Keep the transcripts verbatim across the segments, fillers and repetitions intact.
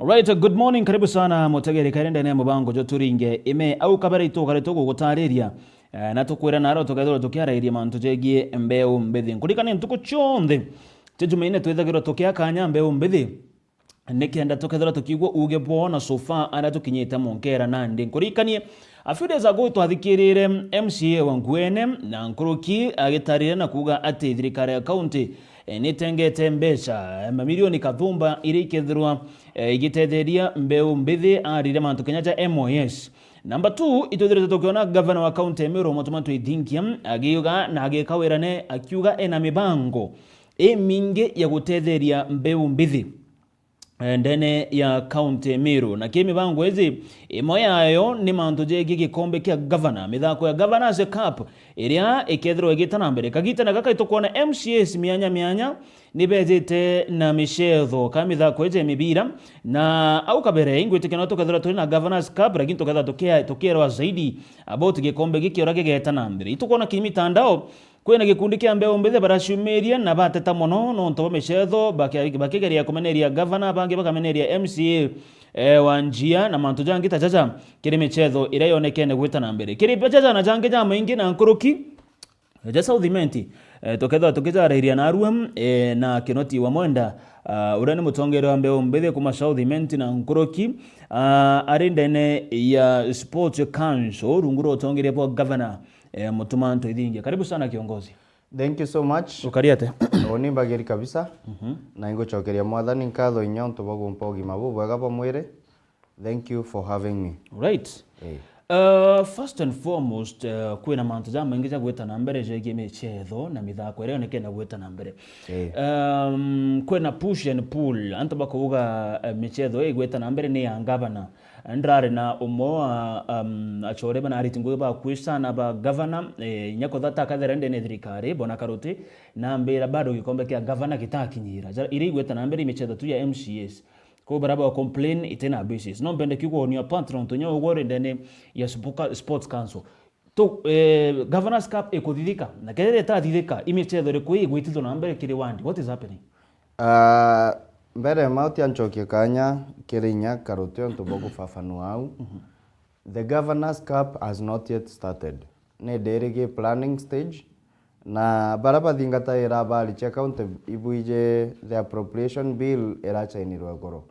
Right, good morning, karibu sana mutegeri kairi ndene ya mubango jwa Turinge Ime. Au kabere itu kare tugugutariria, eh, na tukwira naro tukethirwa tukiarairia mantu jegie mbeu mbithi. Nkurikanie ntuku cionthe cia Jumaine twithagirwa tukiakanya mbeu mbithi, nikenda tukethirwa tukiigua uuge bwao na so far aria tukinyite munkera nandi. Nkuririkanie, a few days ago twathikirire M C A wa Nkuene na nkuruki agitarire na kuuga ati thirikari ya county, eh, nitengete mbeca, eh, mamirioni kathumba iria ikethirwa, eh, igitetheria mbeu mbithi arire mantu kinya ja M O S. Number two, itwithirite tukiona gavana wa county ya Meru Mutuma M'Ethingia agiuga na agika wirane akiuga ena mibango imingi ya gutetheria mbeu mbithi, eh, ndene ya county ya Meru. Na ki mibango iji, imwe yayo ni mantu jegie gikombe kia gavana, mithako ya Governors Cup, iria ikethirwa igita na mbere. Kagitene gaka itukwona M C As mianya mianya ni bejite na micetho kana mithako iji ya mibira, na au kabere ingwitikia no tukethirwa turi na Governors Cup, lakini tukethirwa tukia-, tukierwa zaidi about gikombe giki uria gigeta na mbere. Itukwona kimitandao, kwina gikundi kia mbeu mbithi baraciumiria na bateta mono nontu bwa micetho, baki-, bakigeria kumeneria gavana, bangi bakameneria M C A, eh, wa njia na mantu jangi ta jaja kiri micetho iria yonekene gwita na mbere. Kiri jaja na jangi jamaingi na nkuruki ja South Imenti, eh, tukethirwa tukijarairia narua, eh, na Kinoti wa Mwenda, ah, uria ni mutongeria wa mbeu mbithi kuma South Imenti na nkuruki, ah, ari ndene ya Sports Council rungu rwa utongeria bwa gavana, eh, Mutuma M'Ethingia. Karibu sana kiongozi. Thank you so much. Ukari atia? Uni mbagiri kabisa. Mhm. Na ingucokeria Mwathani nkatho inya untu bwa gumpa ugima bubwega bwa mwiri. Thank you for having me. Right. Eh. Uh, first and foremost, uh, kwina mantu jamaingi ja gwita na mbere jegie micetho na mithako iria yonekene gwita na mbere. Eh. Um, kwina push and pull, antu bakauga, uh, micetho ii igwita na mbere ni ya ngavana. Ndirari na umwe wa, um, achore bana ariti ngugi ba kwisana ba gavana, eh, inya kutha ta kathera ndene thirikari, bona Karuti, na mbira bado gikombe kia gavana gitakinyira. Ja-, iria igwita na mbere i micetho tu ya M C As. Kwou baria ba complain iti na basis. No mpende kiuga on your part, nontu inya ugwe uri ndene ya Sp-, Sports Council. Tu, eh, Governors Cup ikuthithika, na kethira itathithika, i micetho iriku igwitithwa na mbere kiri wandi? What is happening? Ah, mbere ma utia ncokie kanya kiri inya Karuti untu bwa gufafanua au. Mhm. The Governors Cup has not yet started. Ni ndiri gi planning stage, na baria bathingataira abari cia county ibwije the appropriation bill irachainirwe iguru.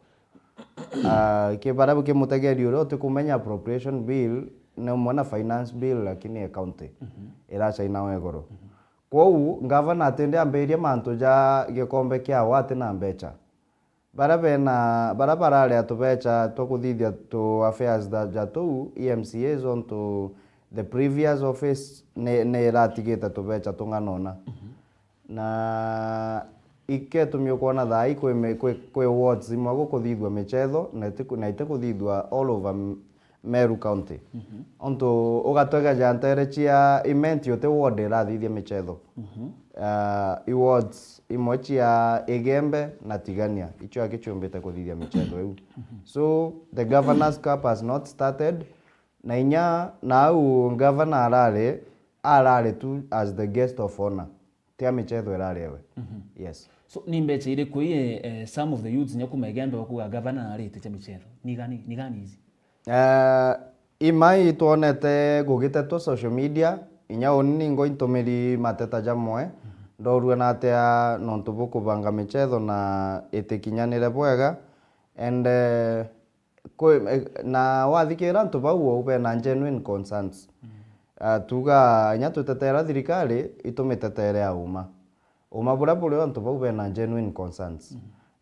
Ah, ki baria kimutegeri uria utikumenya, appropriation bill ni umwe na finance bill, lakini e county, mhm, irachainawa iguru. Mhm. Kwou ngavana atindi ambiria mantu ja gikombe kiawe ati na mbecha. Baria bena, baria bararia tubecha twa kuthithia tu affairs tha-, ja tuu, i M C As, ontu the previous office ni, ni iratigite tubecha tung'ana una. Mhm. Na iketumi ukwona thaa ii kwi mi-, kwi, kwi wards imwe gukuthithua michetho, na itiku-, na itikuthithua all over M-, Meru County. Mhm. Ontu ugatwega ja ntere cia Imenti uti ward irathithia michetho. Mhm. Ah, i wards imwe cia Igembe na Tigania, icio aki ciumbite kuthithia michetho iu. Mhm. So, the Governor's Cup has not started, na inya nau governor arari, arari tu as the guest of honor. Tia michetho irari ewe. Mhm. Yes. So, ni mbecha iriku ii, eh, some of the youths nya kuma Igembe bakuga gavana narite cia michetho? Ni gani, ni gani ici? Eh, imai itwonete gugitetua social media, inya uni ningo intumiri mateta jamwe, mhm, ndorua natia nontu bukubanga michetho na itikinyanire bwega, and, eh, Kwi-, eh, na wathikira antu bau ou bena genuine concerns. Mm. Ah, tuga inya twitetera thirikari, itumitetere ya uma. Uma buria buri antu bau bena genuine concerns. Mm.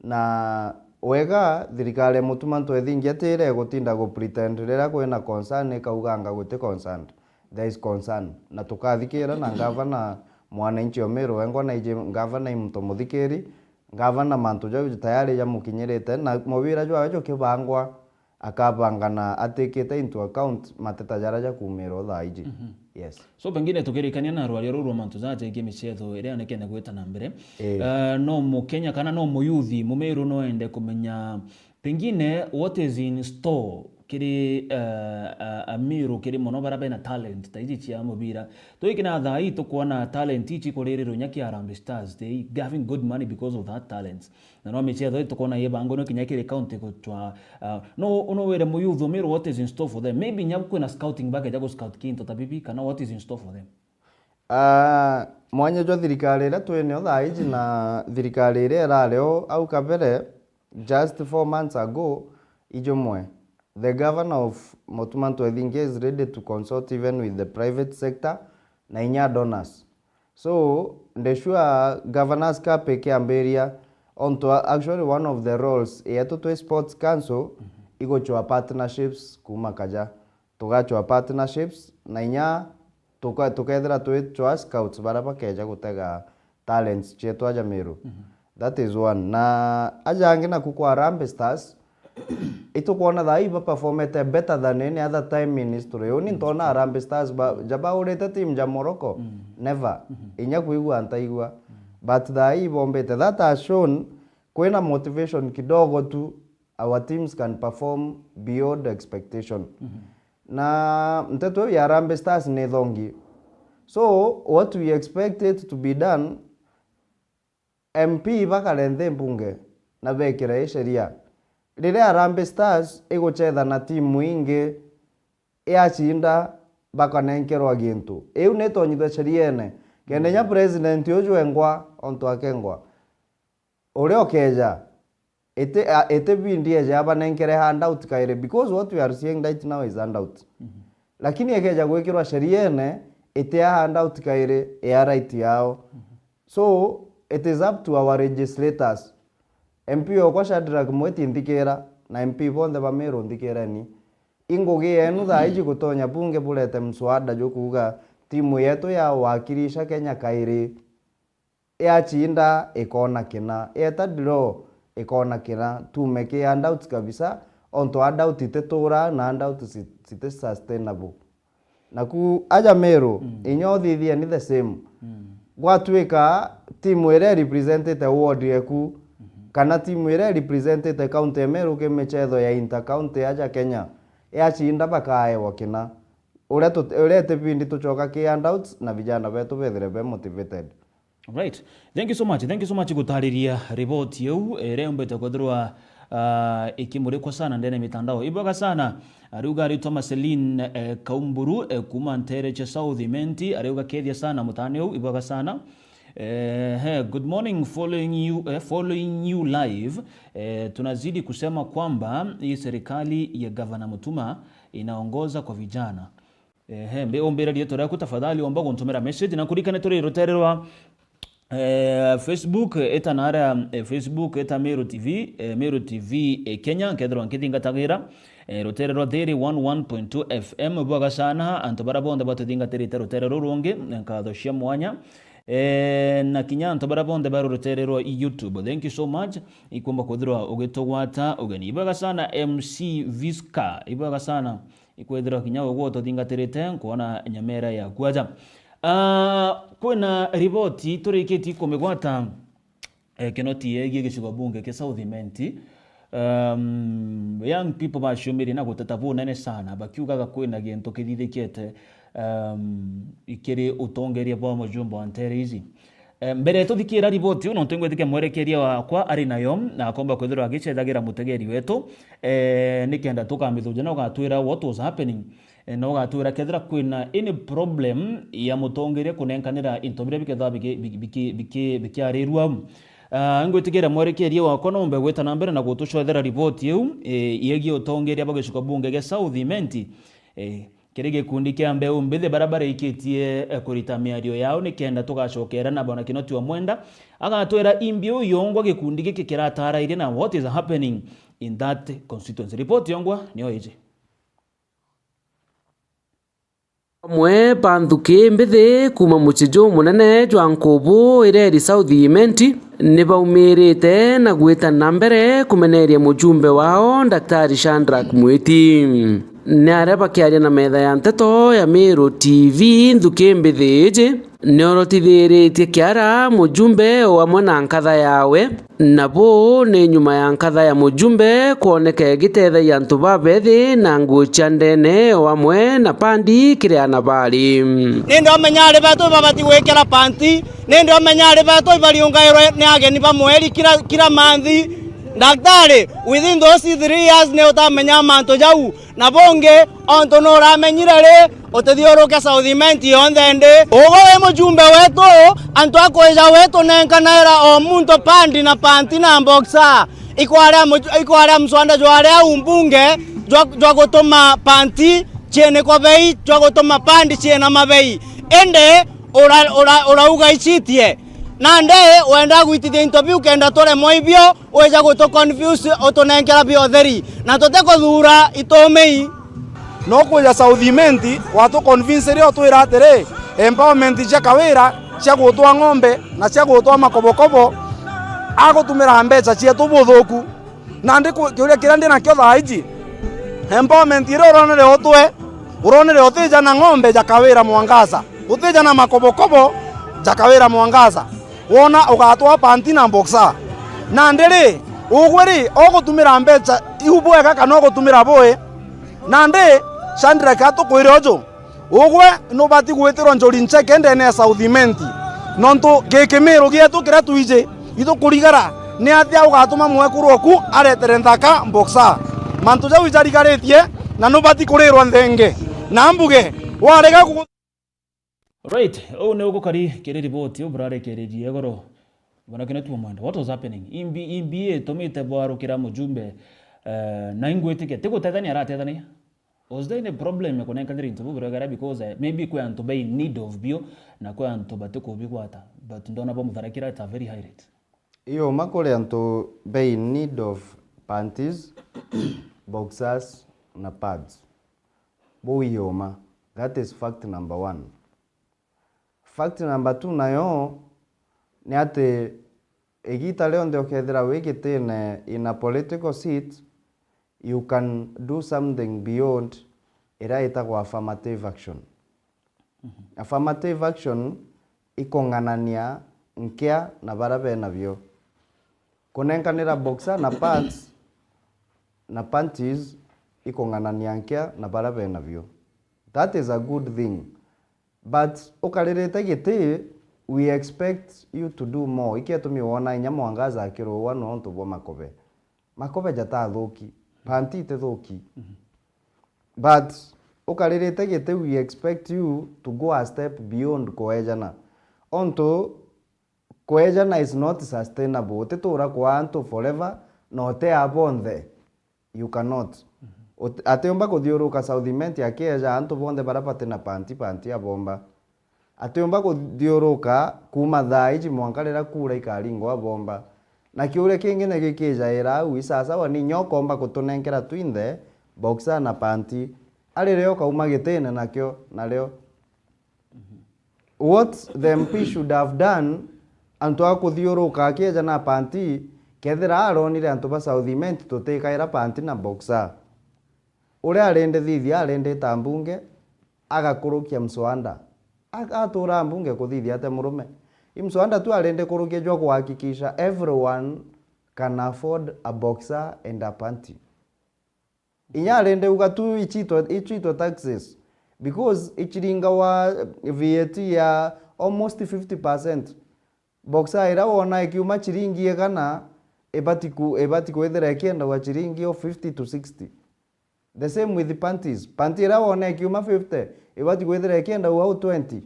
Na wega thirikari ya Mutuma M'Ethingia tire gutinda gu pretend riria kwina concern ikauganga guti concerned. There is concern. Na tukathikira na ngavana mwananchi o Meru wengwa na iji ngavana i muntu muthikiri, Ngavana mantu jau tayari jamukinyirite, na mubira jwawe jukibangwa, akabangana atikite into account mateta jaria jakuumira o thaa iji. Mhm. Yes. So, pengine tukirikania na rwaria ruu rwa mantu jaja jegie michetho iria yonekene gwita na mbere, eh, eh, no Mukenya kana no muyuthi Mumiru no ende kumenya pengine what is in store kiri, eh, a-, Amiru, kiri mono bara bena talent ta iji cia mubira. Twikina thaa ii tukwona talent iji kuririrwa inya ki Harambee Stars, they having good money because of that talent. Na no michetho ii tukwona ibangwa no kinya kiri county guchwa, ah, no, no wire muyuthu Amiru what is in store for them. Maybe inya kwina scouting bakeja gu scout kintu ta bibi, kana what is in store for them? Ah, mwanya jwa thirikari iria twinio thaa iji na thirikari iria irari o au kabere, just four months ago, i jumwe. The governor of Mutuma Ntwethingia is ready to consult even with the private sector na inya donors. So, ndi sure Governors Cup ikiambiria, onto actually one of the roles yetu twi Sports Council, iguchwa partnerships kuma kaja. Tugachwa partnerships, na inya tuka-, tukethira twichwa scouts bara bakeja gutega talents cietu aja Meru. That is one. Na aja angi naku kwa Harambee Stars, itukwona thaa ii ba performete better than any other time in history. Uni ntona Harambee Stars ba, ja baurite team ja Morocco. Never. Inya kwigua ntaigua. But thaa ii bombite. That has shown kwina motivation kidogo tu, our teams can perform beyond expectation. Na nteto iu ya Harambee Stars ni thongi. So, what we expect it to be done, M P bakare nthi mbunge na bekire i sheria. Riria Harambee Stars iguchetha na timu ingi, yacinda bakanenkerwa gintu. Iu ni itonyithwe sheriene. Kenda inya president uju engwa, ontu akengwa. Uria ukeja, iti, a, iti bindi eje abanenkere handout kairi, because what we are seeing right now is handout. Lakini ekeja gwikirwa sheriene, iti a handout kairi, ya right yao. So, it is up to our legislators. M P okwa Shadrack Mwiti nthikira, na M P bonthe ba Meru nthikireni. I ngugi yenu thaa iji gutonya bunge burete mswada jukuuga timu yetu ya wakilisha Kenya kairi. Yacinda ikona kina, yeta draw ikona kina, tume ki handouts kabisa, onto handouts itituraa na handouts ci-, citi sustainable. Naku aja Meru, inya uthithia ni the same. Gwatuika timu iria irepresentite ward yeku, kana timu iria irepresentite county ya Meru ki michetho ya inter county aja Kenya, yacinda bakaewa kina. Uria tut-, uria itibindi tucoka ki handouts na vijana betu bethire be motivated. Right. Thank you so much. Thank you so much gutariria report yeu, eh, iria yumbite kwithirwa, ah, ikimurikwa sana ndene ya mitandao. Ibwega sana. Ariuga aritwa Marceline, eh, Kaumburu, eh, kuma Ntereche South Imenti, ariuga kethia sana mutani u, ibwega sana. Eh, he, good morning, following you, eh, following you live. Eh, tunazidi kusema kwamba hii serikali ya Gavana Mutuma inaongoza kwa vijana. Ehe, mbi umbire riitwa riaku tafadhali, omba guntumira message, na kurikane turi rutere rwa, eh, Facebook, eta naria, eh, Facebook, eta Meru T V, eh, Meru T V, eh, Kenya, nkethirwa nkithingatagira, eh, rutere rwa Thiri one one point two F M, bwega sana, antu bara bonthe batuthingatirite rutere ruru rungi, nkatho cia mwanya, eh, na kinya antu bara bonthe bari rutere rwa YouTube. Thank you so much, ikumba kwithirwa ugitugwata ugeni. Ibwega sana, M C Visca, ibwega sana. Ikwithirwa kinya ugwe ututhingatirite, nkwona nyamera yaku aja. Ah, kwina riboti turikitie kumigwata, eh, kinoti yegie gicigo bunge kia South Imenti. Um, young people baciumirie na guteta bunene sana, bakiugaga kwina gintu kithithikite, um, ikiri utongeria bwa mujumbe wa ntere ici. Eh, mbere tuthikira riboti ino, nontu ngwitikia mwerekeria wakwa ari nayo, na akomba kwithirwa agicethagira mutegeri wetu, eh, nikenda tukamithuja na ugatwira what was happening, eh, na ugatwira kethira kwina any problem ya mutongeria kunenkanira into biria bikethirwa biki-, biki-, biki-, biki-, bikiarirua au. Ah, ngwitikira mwerekeria wakwa nombe gwita na mbere na gutucwethera riboti iu, eh, yegie utongeria bwa gicigo bunge gia South Imenti, eh, kiri gikundi kia mbeu mbithi baria barikitie, eh, kurita miario yao, nikenda tugacokera na Bwana Kinoti wa Mwenda agatwira imbi u yongwa gikundi giki kiratarairie na what is happening in that constituency. Report yongwa niyo iji. Bamwe ba nthuki mbithi kuuma mucii jumunene jwa Nkubu ireri South Imenti ni baumirite na gwita na mbere kumeneria mujumbe wao, Daktari Shadrack Mwiti. Ni aria bakiaria na metha ya nteto ya Meru T V nthuki mbithi iji, niorotithiritie kiara mujumbe o amwe na nkatha yawe, na buu ni nyuma ya nkatha ya mujumbe kwoneka igitethagia antu babethi na nguo cia ndene o amwe na pandi kiri ana bari. Nindi omenya ari betu ibabati gwikira panti, nindi omenya ari betu ibariungairwe ni ageni ba mweri kira, kira manthi. Daktari, within those three years ni utamenya mantu jau. Na bungi, ontu nuramenyire ri, utithiuruke South Imenti yonthe ndi. Ugwe wi mujumbe wetu, antu a kwija witu nenkanaira o muntu pandi na panti na boxer. Ikwaria mu-, ikwaria mswanda jwaria au mbunge jwa, jwa gutuma panti ciinikwa bei, jwa gutuma pandi ciina mabei. Indi ura-, ura-, urauga icitie. Nandi wenda gwitithia into biu kenda turemwa ibio, wija gutu confuse, utunenkera bia utheri, na tutikuthuura itumii. No kwija South Imenti watu convince rio twira atiri, empowerment cia Kawira cia gutwa ng'ombe na cia gutwa makobokobo agutumira mbeca cietu buthuku. Nandi ku-, kiuria kiria ndi nakio thaa iji, empowerment iria uronere utwe, uronere utija na ng'ombe ja Kawira Mwangaza, utija na makobokobo ja Kawira Mwangaza, wona ugatwaa panti na boxer. Nandi ri, ugwe ri, ugutumira mbeca iu bwega kana ugutumira bui? Nandi Shadrack atukwire uju, ugwe nubati gwitirwa njuri ncheke ndene ya South Imenti, nontu gikimiru gietu kiria twiji itukurigara ni atia ugatuma mwekuru oku aretere nthaka boxer. Mantu jau ijarigaritie na nubati kurirwa nthenge. Na mbuge, warega ku- Right, uu ni ugukari kiri riboti uu burarikiririe igoro. Bwana Kenneth Wamwenda, what was happening? Imbi, imbi itumite bwarukira mujumbe, eh, na ingwitikia, ti gutethania aratethania? Was there any problem ya kunenkanira into biu biregera? Because, eh, maybe kwi antu be in need of bio, na kwi antu batikubigwata, but ndona bamutharakira at a very high rate. Iyo ma kuri antu be in need of panties, boxers na pads. Buu iyo ma. That is fact number one. Fact number two nayo ni ati igita rionthe ukethira wi gitine in a political seat, you can do something beyond iria itagwa affirmative action. Affirmative action ikung'anania nkia na baria benabio. Kunenkanira boxer na pads na panties ikung'anania nkia na baria benabio. That is a good thing. But ukaririte giti, we expect you to do more. Iki itumi wona inya Mwangaza akiruua nontu bwa makobe. Makobe jatathuki, panti itithuki. But ukaririte giti, we expect you to go a step beyond kwejana. Ontu kwejana is not sustainable. Utitura kwa antu forever, na uti a bonthe. You cannot. Ut-, atiumba kuthiuruka South Imenti akieja antu bonthe baria bati na panti, panti abomba. Atiumba kuthiuruka kuuma thaa iji mwanka riria kuura ikaringwa abomba. Na kiuria kingi ni gikijaira au, isasawa ni inya ukomba kutunenkera twinthe boxer na panti, ari rio ukauma gitine nakio nario. What the M P should have done, antu a kuthiuruka akieja na panti, kethira aronire antu ba South Imenti tutikaira panti na boxer. Uria arindi thithia arindi ta mbunge, agakurukia mswanda. A-, atura mbunge kuthithia ate murume. I mswanda tu arindi kurukia jwa kuhakikisha everyone can afford a boxer and a panty. Inya arindi uga tu ichitwa, ichitwa taxes, because ichiringawa V A T ya almost fifty percent. Boxer iria wona ikiuma chiringi igana, ibati ku-, ibati kwithira ikiendagwa chiringi o fifty to sixty. The same with panties. Panty iria wona ikiuma fifty, ibati kwithira ikiendagwa au twenty.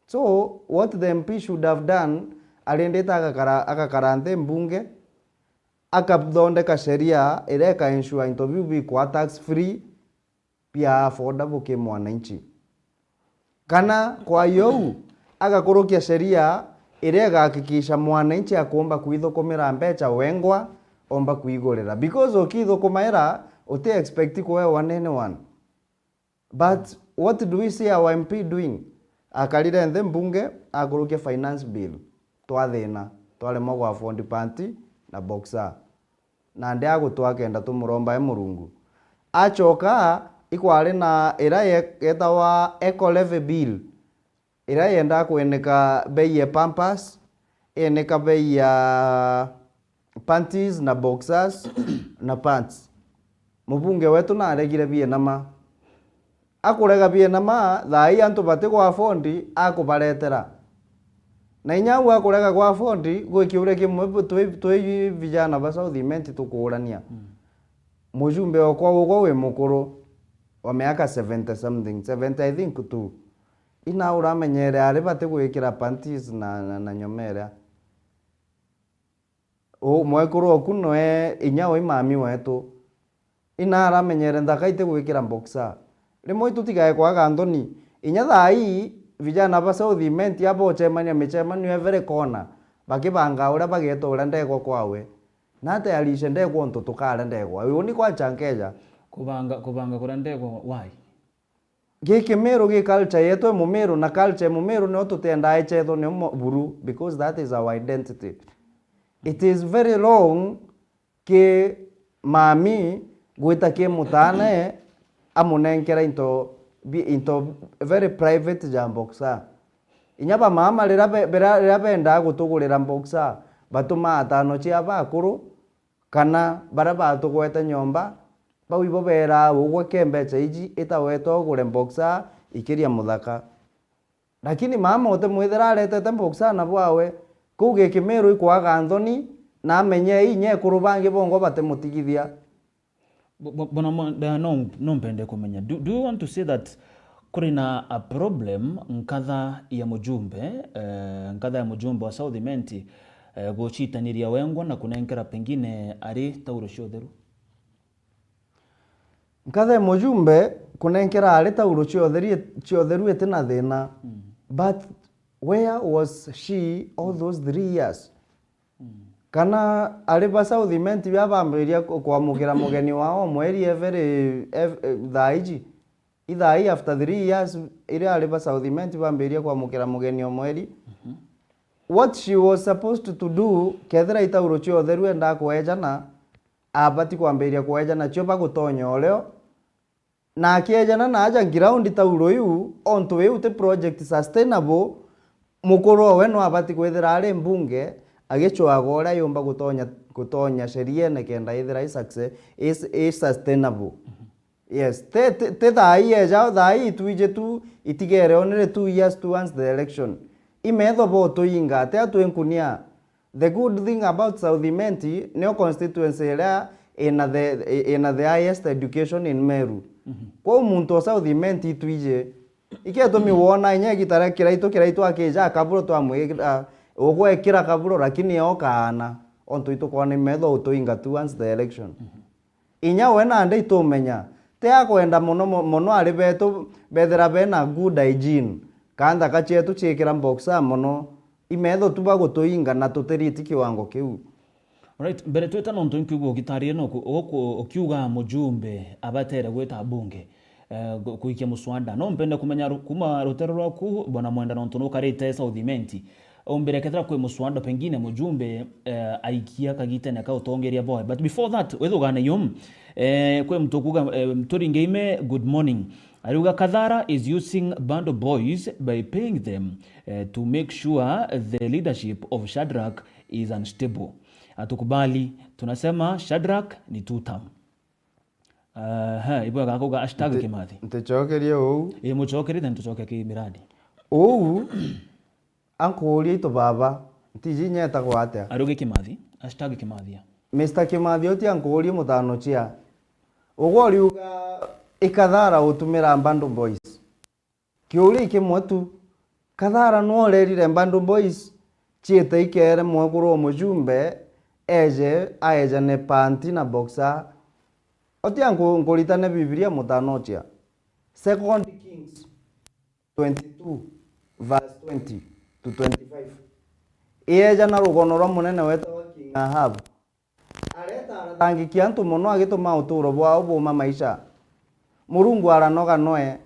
So, what the M P should have done, arindite agakara, agakara nthi mbunge, akathondeka sheria iria ika ensure into biu bikwa tax free, bia affordable ki mwananchi. Kana kwa iyo uu, agakurukia sheria iria igahakikisha mwananchi akumba kwithukumira mbecha wengwa, omba kwigurira. Because ukithukumaira, uti expect kuewa ni anyone. But what do we see our M P doing? Akarire nthi mbunge, akurukia finance bill. Twathina, twaremwa gwa afford panty na boxer. Nandi agutwa kenda tumuromba e Murungu. Acoka, ikwari na iria ye-, yetawa Eco Levy Bill, iria yendaa kwenika bei ya pampers, yenika bei ya panties na boxers na pants. Mubunge wetu naregire bienama. Akurega bienama, thaa ii antu batigwa afford, akubaretera. Na inya au akurega gwa afford, gwi kiuria kimwe bu-, twi, twi vijana ba South Imenti tukuurania. Mm. Mujumbe okwa ugwa wi mukuru, wa miaka seventy something, seventy I think tu. Ina uramenyere ari bati gwikira panties na, na, na nyomera. U-, mwekuru oku noe inya wi mami wetu. Ina aramenyere nthaka iti gwikira boxer. Rimwe itutigae kwaga nthoni. Inya thaa ii, vijana ba South Imenti abo uchemania michemanio every corner, bakibanga uria bageeta uria ndegwa kwawe. Na atayarishe ndegwa untu tukare ndegwa. Uni kwancha nkeja. Kubanga, kubanga kuria ndegwa, why? Gi Kimiru, gi culture yetu e Mumiru, na culture e Mumiru nio tutiendaa icethwe nio mo-, buru, because that is our identity. It is very wrong ki mami gwita ki mutaane amunenkera into bi-, into very private ja boxer. Inya ba mama riria be-, bera-, riria bendaa gutugurira boxer, batumaa atano cia bakuru, kana baria batugwete nyomba, bau ibo beeraa ugwe ke mbecha iji, ita weta ugure boxer ikiria muthaka. Lakini mama utimwithira aretete boxer na bwawe, kuu gi Kimiru ikwaga nthoni, na amenye inya ekuru bangi bongwa batimutigithia. Bo-, bo-, bona mo-, da-, no, no mpende kumenya. Do, do you want to say that kuri na a problem nkatha ya mujumbe, eh, nkatha ya mujumbe wa South Imenti, eh, gucitaniria wengwa na kunenkera pengine ari tauro cia utheru? Nkatha ya mujumbe kunenkera ari tauro cia utheru, cia utheru iti na thina. Mm. But where was she all those three years? Mm. Kana ari ba South Imenti bia bambiria ku-, kwamukira mugeni wao mweri every, ev-, eh, thaa iji? Ithaa ii after three years, iria ari ba South Imenti bambiria kwamukira mugeni o mweri. Mhm. What she was supposed to do, kethira itauro cia utheru endaa kwejana, abati kwambiria kwejana cio bagutonya urio, na akiejana na aja ground tauro iu, ontu iu ti project sustainable, mukuru owe no abati kwithira ari mbunge, agicwaga uria yumba gutonya, gutonya sheriene kenda ithira i success-, i, i sustainable. Yes, ti, ti, ti thaa ii eja, thaa ii itwiji tu itigere only two years towards the election. Imetho botuinga, ti atwi nkunia. The good thing about South Imenti, nio constituency iria ina the, ina the highest education in Meru. Mhm. Kwou muntu o South Imenti itwiji. Iketumi wona inya igita ria Kiraitu, Kiraitu akija akaburo twamwikira, ugwekira kaburo, lakini okaana. Ontu itukwona imetho utuinga towards the election. Mhm. Inya we nandi itumenya, ti akwenda mono mo-, mono ari betu bethira bena good hygiene, ka nthaka cietu ciikira boxer mono, imetho tu bagutuinga na tutiriti kiwango kiu. Alright, mbere twita nontu nkiuga ugitarire no ku-, uku-, ukiuga mujumbe abatere gwita bunge, eh, gu-, kuikia muswada. No mpende kumenya ru-, kuma rutere rwaku, bwana Mwenda, nontu nukarite South Imenti. Umbire kethira kwi muswada pengine mujumbe, eh, aikia kagitene ka utongeria boe. But before that, withugane yo, eh, kwi muntu kuga, eh, Mturi Ngeime, good morning. Ariuga Kathara is using bundle boys by paying them, eh, to make sure the leadership of Shadrack is unstable. Hatukubali, tunasema Shadrack ni two term. Aha, ibwega kuga hashtag Nti-, Kimathi. Nticokerie uu. Ii, mucokerite, ntucokia ki miradi. Uu, ankuuria itu baba, ntiji inya etagwa atia? Ariuge Kimathi, hashtag Kimathia. Mister Kimathi, uti ankuurie mutano chia. Ugwe uriuga ikathara utumira bundle boys. Kiuria kimwe tu, Kathara nwe urerire bundle boys ciite ikere mwekuru o mujumbe eje aejane panti na boxer? Otia nku-, nkuritane Bibilia mutanochia. Second Kings twenty-two verse twenty to twenty-five. Iejana rugono rwa munene wetagwa King Ahab. Areta arathangiki antu mono agituma uturo bwao buuma maisha. Murungu aranoga noe,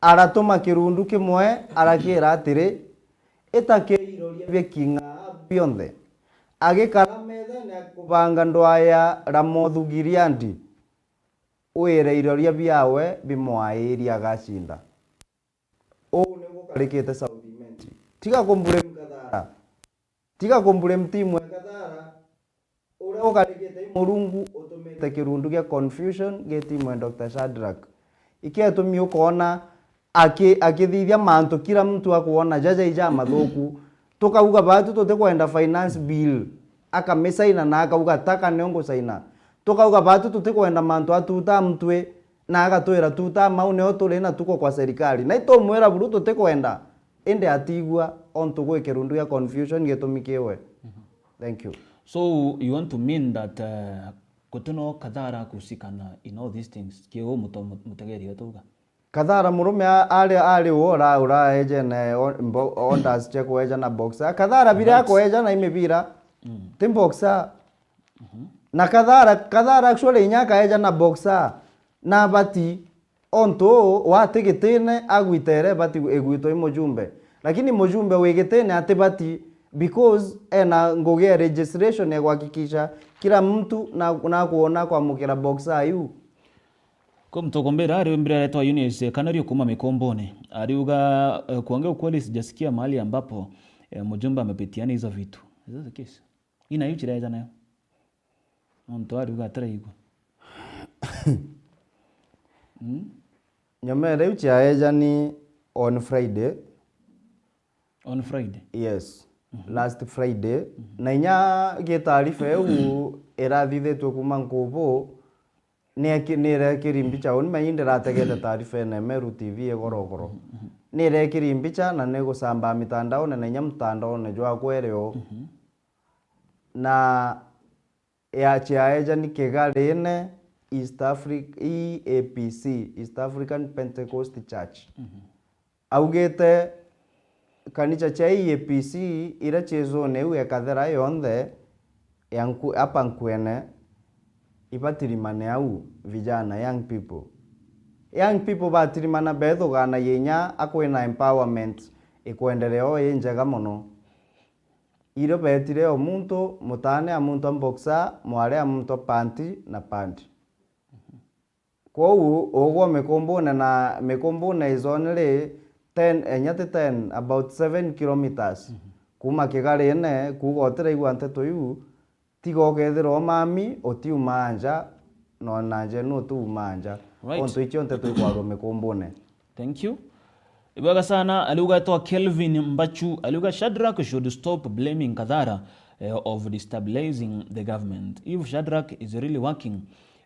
aratuma kirundu kimwe, arakiira atiri, "Ita kiiroria bia King Ahab bionthe." Agikara methene akubanga ndwaa ya Ramothu Gileadi. wire iroria biawe bimwairia agacinda. Uu niu gukarikite South Imenti. Tiga kumblame Kathara. Tiga kumblame timu ya Kathara. Uria ukarikite i Murungu utumite kirundu gia confusion gi timu ya Doctor Shadrack. Iketumi ukoona aki-, akithithia mantu kila mtu akwona jaja ija mathuku. Tukauga batu tutikwenda finance bill, akamisaina na akauga taka nio ngusaina. Tukauga batu tutikwenda mantu atuta mtwe, na agatwira tuta mau nio turi na tuko kwa serikali. Na itumwira buru tutikwenda, indi atigua ontu gwi kirundu gia confusion gitumi kiwe. Thank you. So you want to mean that, uh, gutino Kathara kuhusikana in all these things? Kiu muto-, mutegeri wetu uga? Kathara murume a-, ari, ari u ura-, uraejene o-, mbo-, orders cia kueja na boxer. Kathara biria Right. akoeja na imibira, Mm. ti boxer. Mhm. Na Kathara, Kathara actually inya akaeja na boxer. Na bati, ontu uu wati gitine agwitere bati igwitwa i mujumbe. Lakini mujumbe wi gitine atibati because ena ngugi ya registration ya kuhakikisha kila mtu na, na kuona kwamukira boxer iu. Kwi muntu ukumbira ari mbira aretwa Eunice Kanario kuma Mikombone. Ariuga, eh, kuongea ukweli sijasikia mahali ambapo, eh, mjumbe amepitiana hizo vitu. Is that the case? Ina iu chireja nayo. Nontu ariuga atiraigua. Mm? Nyomere iu chiaejani on Friday. On Friday? Yes. Mhm. Last Friday. Mhm. Na inya gi taarifa iu irathithitue kuma nkubu, ni eki-, ni irekiri mbicha, uni manyi ndirategete taarifa ene Meru T V igorogoro. Mhm. Ni irekiri mbicha na ni gusambaa mitandaone na inya mtandaone jwa kwerio. Mhm. Na ya chiaejani Kigarine, East Africa, E A P C, East African Pentecost Church. Mhm. Augite kanicha cia E A P C iria ciizone iu ekathera yonthe ya nku-, apa nkuene, ibatirimane au, vijana, young people. Young people batirimana bethuganagia inya akwina empowerment ikwenderea o i njega mono. Irio beetire o muntu, mutaane a muntu a boxer, mware a muntu a panti na pant. Kwou ugwe mikumbune na mikumbune is only ten, enya ti ten, about seven kilometres Mhm. kuma Kigarine, kuuga utiraigua nteto iu, tiga ukethirwa umami utiumaa nja, na ona nja inu utiumaa nja. Right. Ontu icio nteto ikwarua mikumbune. Thank you. Ibwega sana. Aliuga etwa Kelvin Mbachu. Aliuga Shadrack should stop blaming Kathara, eh, of destabilizing the government. If Shadrack is really working,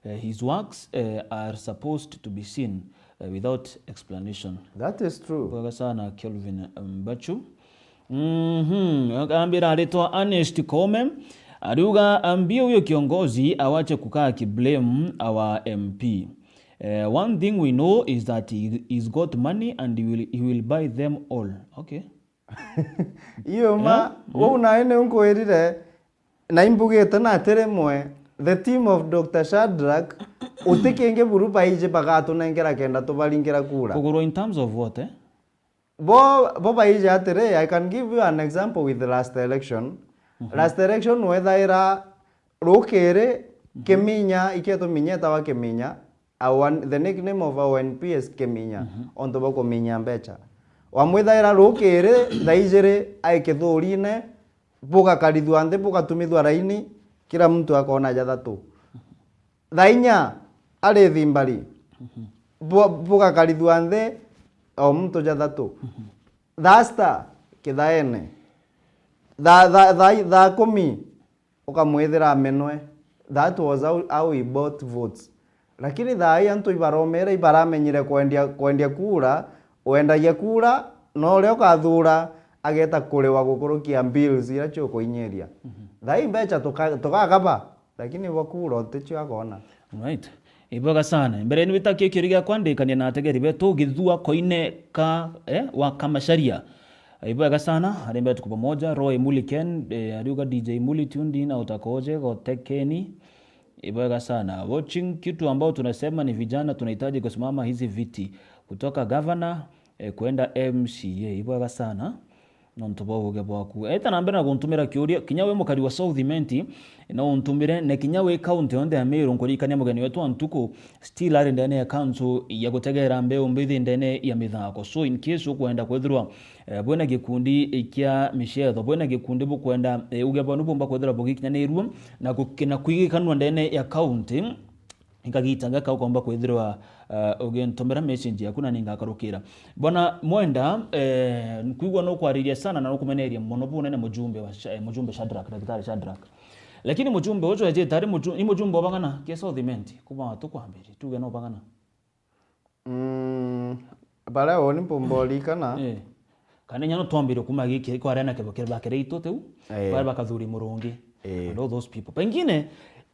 eh, his works, eh, are supposed to be seen, eh, without explanation. That is true. Ibwega sana Kelvin Mbachu. Mhm. Akambira aritwa Ernest Kome. Ariuga ambie huyo kiongozi awache kukaa akiblame our M P. Eh, one thing we know is that he, he's got money and he will, he will buy them all. Okay. Iyo ma, Yeah. Mm. Wau nae ni unkwirire, na imbugite na ati rimwe, the team of Doctor Shadrack, uti kingi buru baiji bagatunengera kenda tubaringira kura. Kugurwa in terms of what, eh? Bo, bo baiji atiri, I can give you an example with the last election. Mhm. Last election wethaira rukiri Mhm. Kiminya, iketuminya etawa Kiminya, our, the nickname of our M P is Kiminya, Mhm. ontu bwa kuminya mbecha. Wamwithaira rukiri, thaa ijiri, ai kithurine, bugakarithua nthi, bugatumithua raini, kila muntu akona jathatu. Thaa inya, ari thimbari, Mhm. bu-, bugakarithua nthi, o muntu jathatu. Mhm. Thaa sita, kithaene. Thaa, thaa, thaa, thaa kumi, ukamwithira amenwe. That was how, how he bought votes. Lakini thaa ii antu ibaromere, ibaramenyire kwendia, kwendia kura, wendagia kura, na uria ukathura ageta kuriwa gukurukia bills iria ciukuinyiria. Mhm. Thaa ii mbecha tuka-, tukagaba, lakini bwa kura uticio akona. Right. Ibwega sana. Mbere ni witakie kiuria gia kwandikania na ategeri betu, Githua Koine ka, eh, wa Kamacharia. Ibwega sana, ari mbere tuko pamoja. Roy Muli Ken, eh, ariuga D J Muli tuned in, utakoje gotekeni. Ibwega sana. Watching, kitu ambao tunasema ni vijana tunahitaji kusimama hizi viti. Kutoka governor, eh, kwenda M C A. Ibwega sana. Nontu bwa uuge bwaku. Eta na mbere na guntumira kiuria, kinya wi mukari wa South Imenti, no untumire, na kinya wi kaunti yonthe ya Meru, nkuririkania mugeni wetu wa ntuku, still ari ndene ya council ya gutegera mbeu mbithi ndene ya mithako. So in case ukwenda kwithirwa, eh, bwina gikundi kia micetho, bwina gikundi bukwenda, eh, uuge bwanu bumba kwithirwa bugikinyanirua na gukina kwigikanua ndene ya county, nkagita gaka ukomba kwithirwa, eh, ugintumira message yaku na ningakarukira. Bwana Mwenda, eh, nkwigua nukwariria sana na nukumeneria mono bunene mujumbe wa Sha-, eh, mujumbe Shadrack, Daktari Shadrack. Lakini mujumbe uju ejite ari muju-, ni mujumbe wa bang'ana kia South Imenti, kuma tukwambiria, tuge no bang'ana. Mm, baria uuni mpumba urikana. Eh. Kana inya no twambire kuma giki, kwa aria na kebo kiri bakire itu tiu, eh, kwa aria bakathuri murungi. Eh. And all those people. Pengine,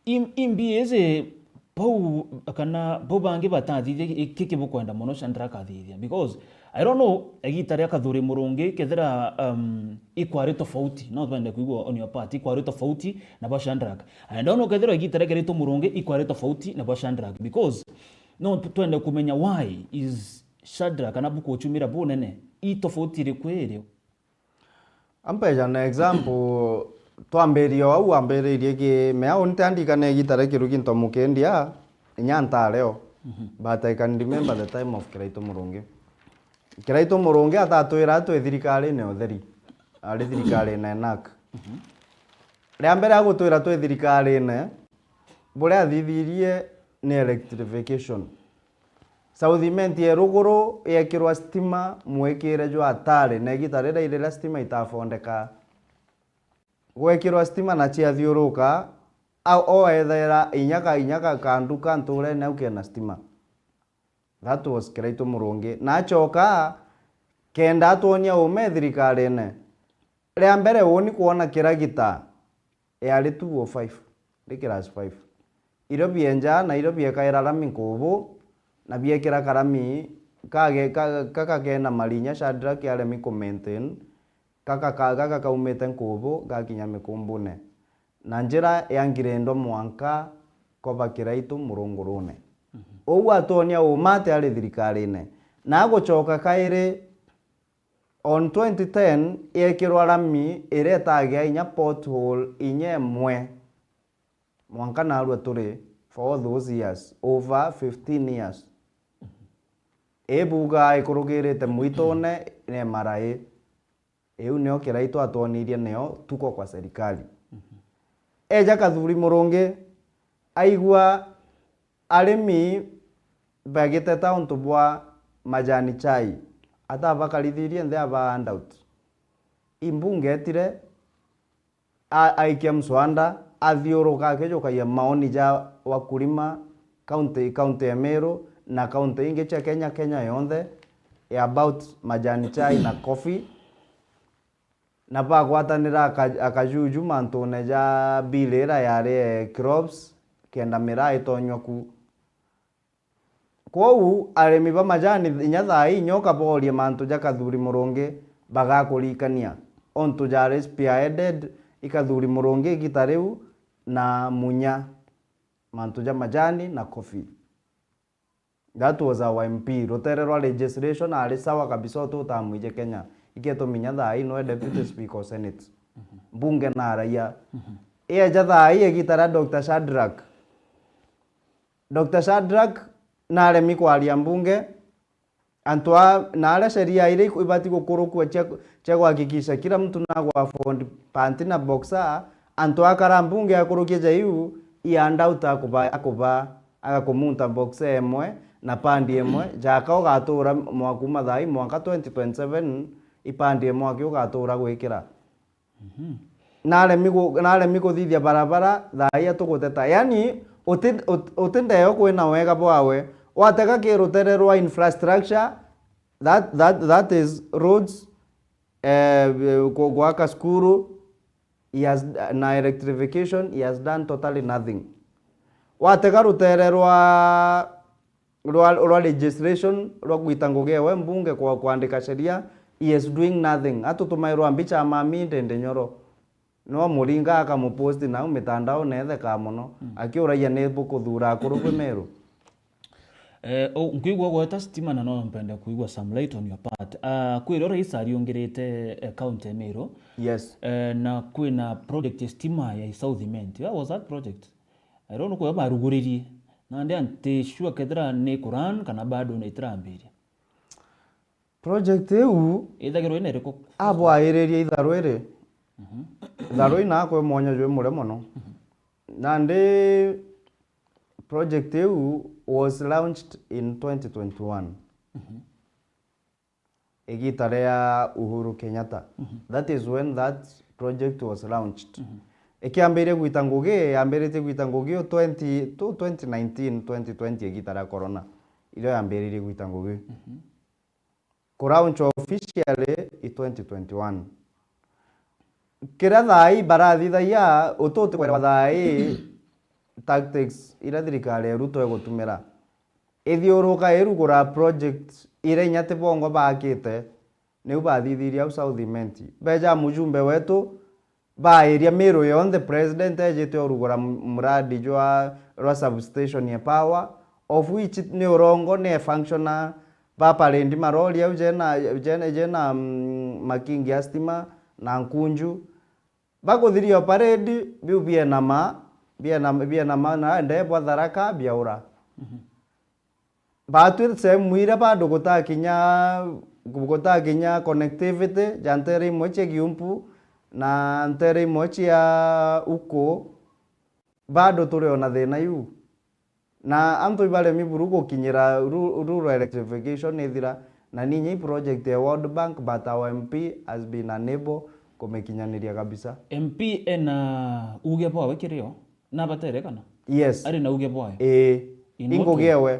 im-, imbi iji bau, kana bau bangi batathithia iki, iki bukwenda mono Shadrack athithia. Because, I don't know, igita ria kathuri murungi, kethira, um, ikwari tofauti. No twende kuigua on your part, ikwari tofauti na bwa Shadrack. I don't know, kethira igita ria kiri tu murungi, ikwari tofauti na bwa Shadrack. Because, no twende kumenya why is Shadrack kana bukuchumira bunene. I tofauti iriku irio? Ampeja na example, twambirie o au wambiririe ki, mea unte andikane igita ria kirugi ntomukendia, inya ntare o. Mhm. But I can remember the time of Kiraitu Murungi. Kiraitu Murungi atatwira twi thirikarine utheri. Ari thirikarine enak. Mhm. Ria mbere agutwira twi thirikarine, buria athithirie ni electrification. South Imenti ya ruguru yekirwa stima mwikire jwa atari, na igita riria iri riria stima itafondeka. Gwekirwa stima na ciathiuruka, au o ethaira inya ka, inya ka, kanduka nturene au kena stima. That was Kiraitu Murungi. Na acoka, kenda atwonia ume thirikarine. Ria mbere uni kwona kiragita, yari two oh five, ndi class five. Irio bienja na irio biekaira rami nkubu, na biekira karami kage-, ka-, kaka kena marinya Shadrack aremi ku maintain, kaka ka-, gaka kaumite nkubu gakinya mikumbune. Na njira yangirendwa mwanka koba Kiraitu murungurune. Mhm. Uu atwonia uuma ati ari thirikarine. Na agucoka kairi, on twenty ten, yekirwa rami iria itagia inya pothole inya imwe. Mwanka narua turi for all those years, over fifteen years. Ibuga ikurugirite mwitune ni marai. Iu nio Kiraitu atwonirie nio tuko kwa serikali. Mhm. Eja Kathuri Murungi, aigua arimi bagiteta untu bwa majani chai, atabakarithirie nthi aba handout. Imbunge etire, a-, aikia mswanda, athiuruka akijukagia maoni ja wakulima kaunti, kaunti ya Meru na kaunti ingi cia Kenya, Kenya yonthe, ya about majani chai na coffee. Na bagwatanira aka-, akajuju mantune ja bill ira yari, eh, crops, kenda miraa itonywa ku. Kwou arimi ba majani inya thaa ii nyoka boorie mantu ja Kathuri Murungi bagakurikania, ontu jari spearheaded i Kathuri Murungi igita riu na Munya, mantu ja majani na coffee. That was our M P. Rutere rwa legislation ari sawa kabisa, uti utamwije Kenya. Iketuminya thaa ii nwe deputy speaker o Senate. Mbunge na raia. Ieja thaa ii igita ria Doctor Shadrack. Doctor Shadrack naremi kwaria mbunge, antu a, na aria sheria iria iku-, ibati gukurukua cia, cia kuhakikisha kila mtu nagwa afford panty na boxer, antu akara mbunge akurukie ja iu, i hand out akuba, akuba, agakumunta boxer imwe na pandi imwe, jaka ugatura mwa-, kuma thaa ii mwanka twenty twenty-seven, i pandi imwe aki ugatura gwikira. Mhm. Naremi gu-, naremi kuthithia barabara, thaa ii atuguteta. Yani, uti, ut-, uti ndeo kwina wega bwawe. Watega ki rutere rwa infrastructure, that, that, that is roads, eh, ku-, gwaka cukuru, he has, na electrification, he has done totally nothing. Watega rutere rwa rwa, rwa legislation, rwa gwita ngugi ewe mbunge kwa, kwandika sheria, he is doing nothing. Atutumairwa mbicha mami ndende nyoro. No muringa akamupost nau mitandao nethekaa mono. Mm. Akiuragia ni bukuthura akuru kwi Meru. Eh, o, nkwigua gweta stima na no mpende kwigua some light on your part. Ah, kwira rais ariungirite, eh, county ya Meru. Yes. Eh, na kwina project ya stima ya South Imenti. What was that project? I don't know, kwa maruguririe. Na ndi anti sure kethira ni kuran kana bado na itirambiria. Project iu ithagirwa ina iriku? Abwairirie itharu iri. Mhm. Itharu ina kwi mwanya jwi mure mono. Mhm. Nandi project iu was launched in twenty twenty-one. Mhm. Igita ria Uhuru Kenyatta. Mhm. That is when that project was launched. Mhm. Ikiambiririe gwita ngugi, yambiritie gwita ngugi o twenty, tu twenty nineteen, twenty twenty igita ria corona. Irio yambiririe gwita ngugi. Mhm. Ku launch officially i twenty twenty-one. Kiria thaa ii barathithagia, ututi kwerewa thaa ii tactics iria thirikari ya Ruto igutumira. Ithiuruka irugura project iria inya ti bongo baakite, niu bathithirie au South Imenti. Beja mujumbe wetu, bairia Meru yonthe, president ejite urugura m-, muradi jwa, rwa substation ya power, of which ni urongo ni e functional, ba parade marori au jena, jena, jena, mm, makingi a stima na nkunju. Bakuthiria parade, biu bienama, bienama, bienama na ndee bwa Tharaka biaura. Mhm. Batwi sehemu iria bado gutakinya, gutakinya connectivity ja ntere imwe cia Giumpu na ntere imwe cia Uku, bado turi ona thina iu. Na antu ibaremi buru gukinyira ru-, rural electrification ithira, na ninya i project ya World Bank, but our M P has been unable kumikinyaniria kabisa. M P ena uge bwawe kirio? Na batere kana? Yes. Ari na uge bwawe? Ii. In what way? Ingugi ewe.